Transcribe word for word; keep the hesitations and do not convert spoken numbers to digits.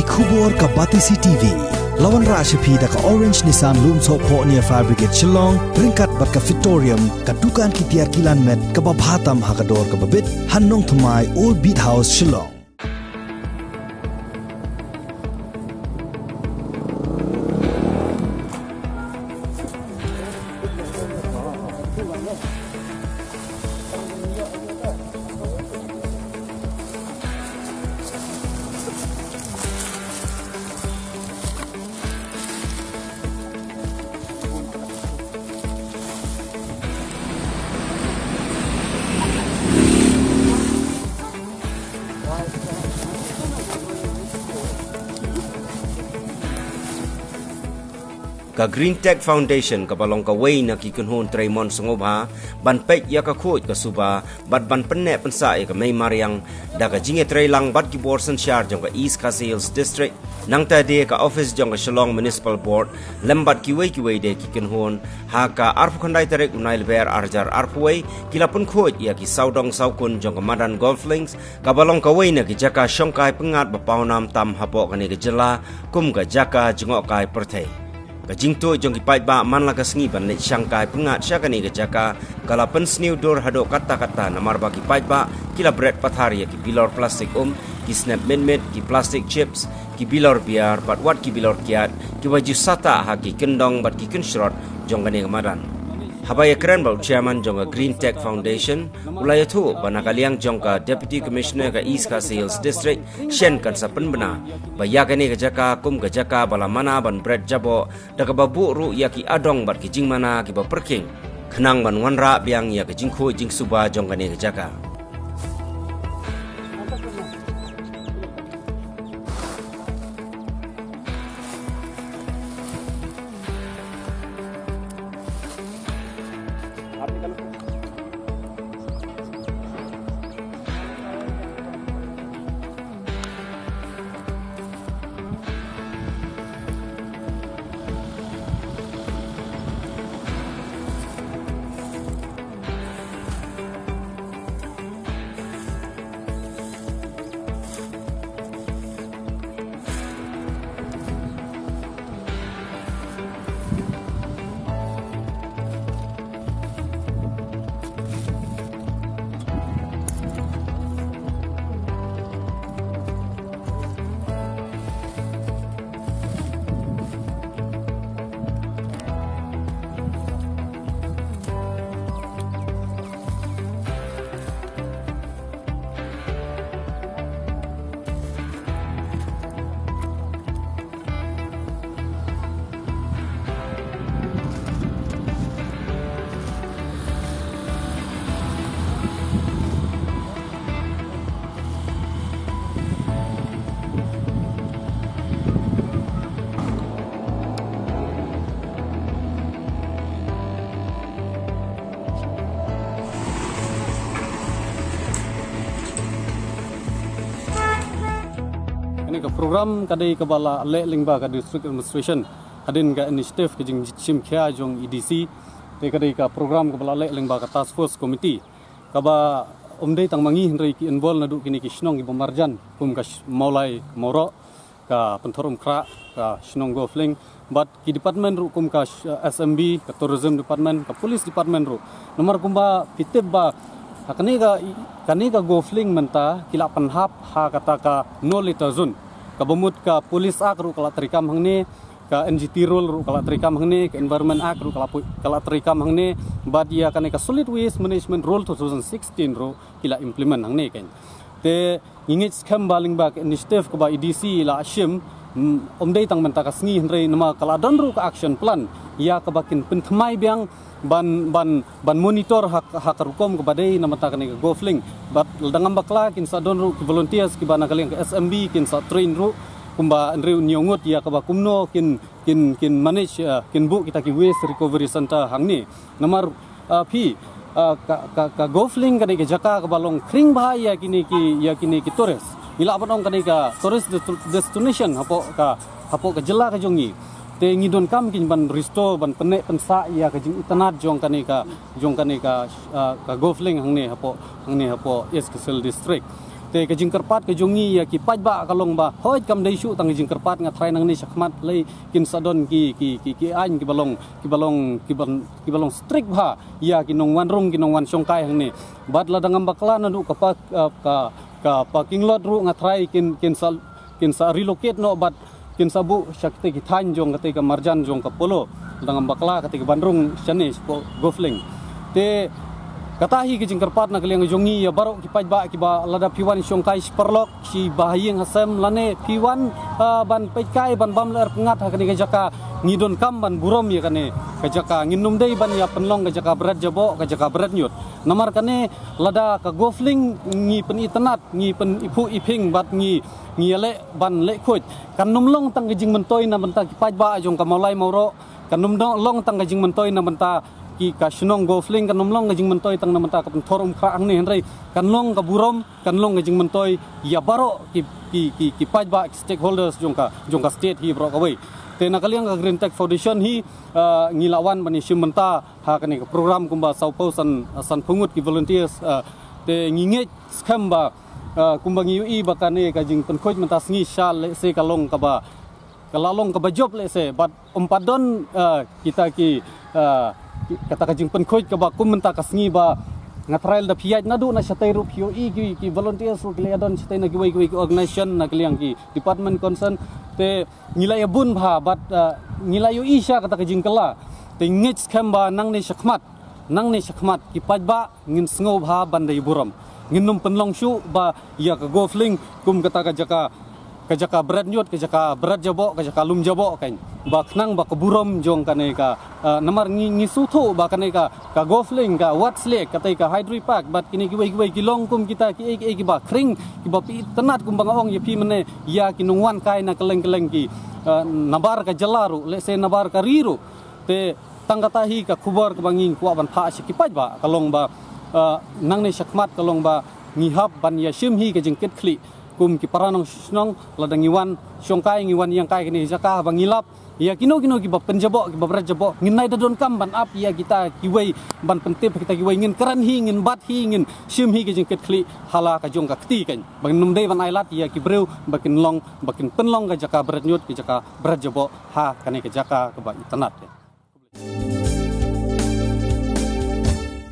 Khubor ka Batesi T V. La wanrah sha phi da ka Orange Nissan Lumsohphoh near Fire Brigade Shillong, ryngkat bad ka Fitorium, ka dukan ki tiar kilan met kaba bha tam ha ka dor kaba bit, ha Nongthymmai, Old Beat House, Shillong. Ka Green Tech Foundation kaba long kawei na ki kynhun trei mon sngewbha ban peit ïa ka khuid ka suba bad ban pynneh pynsah ïa ka mei mariang da ka jingïatreilang bad ki bor synshar jong ka East Khasi Hills District, nangta de ka office jong ka Shillong Municipal Board lem bad kiwei kiwei de ki kynhun, ha ka arphew khyndai tarik u Naiïlber arhajar arphew wei, ki la pynkhuid ïa ki sawdong sawkun jong ka madan Golf Links, kaba long kawei na ki jaka shongkai pyngngad ba pawnam tam hapoh kane ka jylla kum ka jaka jngohkai pyrthei. Ka jingtuid jong ki paidbah man la ka sngi ban leit shongkai pyngngad sha kane ka jaka ka la pynsniew dur haduh katta katta, namar ba ki paidbah ki la bret pathar ïa ki bilor plastik um, ki snep mitmit, ki plastik chips, ki bilor biar bad wat ki bilor kiad kiba ju sahtah ha ki kyndong bad ki kynshrot jong kane ka madan. Haba ïakren bad u chairman jong ka Green Tech Foundation, u la ïathuh ba na ka liang jong ka Deputy Commissioner ka East Khasi Hills District, shen kan sa pynbna ba ïa kane ka jaka kum ka jaka ba la mana ban bret jaboh, da kaba buh ruh ïa ki adong bad ki jingmana kiba pyrkhing, khnang ban wanrah biang ïa ka jingkhuid jingsuba jong kane ka jaka. Kane ka program ka dei kaba la leh lyngba ka District Administration hadien ka initiative ka jingshim khia jong E D C. Te ka dei ka program kaba la leh lyngba ka Task Force Committee, kaba ym dei tang ma ngi hynrei ki involve naduh kine ki shnong kiba marjan, kum ka sh-, Mawlai, Mawroh, ka Pynthorumkhrah, ka shnong Golf Link, bad ki department ruh kum ka sh-, S M B, ka Tourism Department, ka Police Department ruh. Namar kumba phi tip ba ha kane ka, kane ka Golf Link mynta ki la pynhap ha kata ka no litter zone, kaba mut ka Police Act ruh ka la treikam hangne, ka N G T rule ruh ka la treikam hangne, ka Environment Act ruh ka la poi-, ka la treikam hangne, bad ïa kane ka Solid Waste Management Rule two thousand sixteen ruh ki la implement hangne kein. Te ngi ngeit skhem ba lyngba ka initiative kaba E D C la shim, mm, ym dei tang mynta ka sngi hynrei namar ka la don ruh ka action plan ïa kaba kin pynthymmai biang ban, ban, ban monitor ha, ha ka rukom kaba dei na mynta kane ka Golf Link. Bad lada ngam bakla kin sa don ruh ki volunteers kiba na ka liang ka S M B kin sa train ruh, kumba hynrei ngin ïoh ngut ïa kaba kumno kin, kin, kin manage, uh, kin buh kita ki waste recovery center hangne. Namar, uh, phi, uh, ka, ka, ka Golf Link ka dei ka jaka kaba long khring bha ïa kine ki, ïa kine ki tourist. Ngi lah ban ong ka dei ka tourist dest-, destination hapoh ka, hapoh ka jylla ka jong ngi. Te ngi donkam kein ban restore, ban pynneh pynsah ïa ka jingitynnad jong kane ka, jong kane ka, uh, ka Golf Link hangne hapoh, hangne hapoh East Khasi Hills District. Te ka jingkyrpad ka jong ngi ïa ki paidbah ka long ba hoi kam dei shuh tang ka jingkyrpad, nga tharai nangne shakhmat lei kin sa don ki ki ki ki aiñ kiba long kiba long kiba kiba long strict bha ïa ki nongwan rung ki nongwan shongkai hangne. Bad lada ngam bakla naduh ka pa ka ka parking lot ruh nga tharai kin kin sa kin sa relocate noh bad kin sa buh sha kata ki thaiñ jong kata ka marjan jong ka Polo. Lada ngam bakla kata ka ban rung shane shapoh Golf Link. Te kata hi ka jingkyrpad na ka liang jong ngi ïa baroh ki paidbah kiba lada phi wan shongkai shi paralok shi ba ha ïing ha sem lane phi wan ban peit kai ban bam lyer pyngngad ha kane ka jaka, ngi donkam ban burom ïa kane ka jaka, ngin nym dei ban ïa pynlong ka jaka bret jaboh ka jaka bret ñiut. Namar kane lada ka Golf Link ngi pynitynnad ngi pyniphuh iphieng bad ngi ngi ïaleh ban leh khuid, kan nym long tang ka jingmyntoi na bynta ki paidbah jong ka Mawlai Mawroh, kan nym long tang ka jingmyntoi na bynta ki ka shnong Golf Link, kan nym long ka jingmyntoi tang na bynta ka Pynthorumkhrah hangne hynrei kan long ka burom, kan long ka jingmyntoi ïa baroh ki ki ki ki paidbah ki stakeholders jong ka jong ka state hi baroh kawei. Te na ka liang ka Green Tech Foundation hi ngi la wan ban ïashim bynta ha kane ka program kumba sawphew san sanphew ngut ki volunteers. Te ngi ngeit skhem ba kumba ngi ïohi ba kane ka jingpynkhuid mynta sngi sha lehse ka long kaba ka la long kaba jop lehse bad um pat don kita ki kata ka jingpynkhuid kaba kum mynta ka sngi ba nga tharai lada phi ïaid naduh na shatei ruh phi ïohi ki ki volunteers ruh ki la ïadon shatei na kiwei kiwei ki organization na ka liang ki department concern. Te ngi la ïabun bha bad ngi la ïohi sha kata ka jingkylla. Te ngeit skhem ba nangne shakhmat nangne shakhmat ki paidbah ngin sngew bha ban da ïaburom. Ngin nym pynlong shuh ba ïa ka Golf Link kum kata ka jaka ka jaka bret ñiut ka jaka bret jaboh ka jaka lum jaboh kan ba khnang ba ka burom jong kane ka namar ngi ngi sngewthuh ba kane ka ka Golf Link ka Ward's Lake kata ka Hydri Park bad kine kiwei kiwei ki long kum kita ki ei ki ei kiba khring kiba pynitynnad kumba nga ong ïa phi mynne ïa ki nongwan kai na kylleng kylleng ki nabar ka jylla ruh lehse nabar ka ri ruh. Te tang kata hi ka khubor kaba ngi kwah ban phah sha ki paidbah ka long ba nangne shakhmat ka long ba ngi hap ban ïashim hi ka jingkitkhlieh kum ki para nongshong shnong lada ngi wan shongkai ngi wan ïeng kai kane jaka ba ngi lap ïa kino kino kiba pynjaboh kiba bret jaboh ngin nai da donkam ban ap ïa kita kiwei ban pyntip kita kiwei ngin kren hi ngin bat hi ngin shim hi ka jingkitkhlieh ha la ka jong ka kti kan ba ngin nym dei ban ai lad ïa ki briew ba kin long ba kin pynlong ka jaka bret ñiut ka jaka bret jaboh ha kane ka jaka kaba itynnad.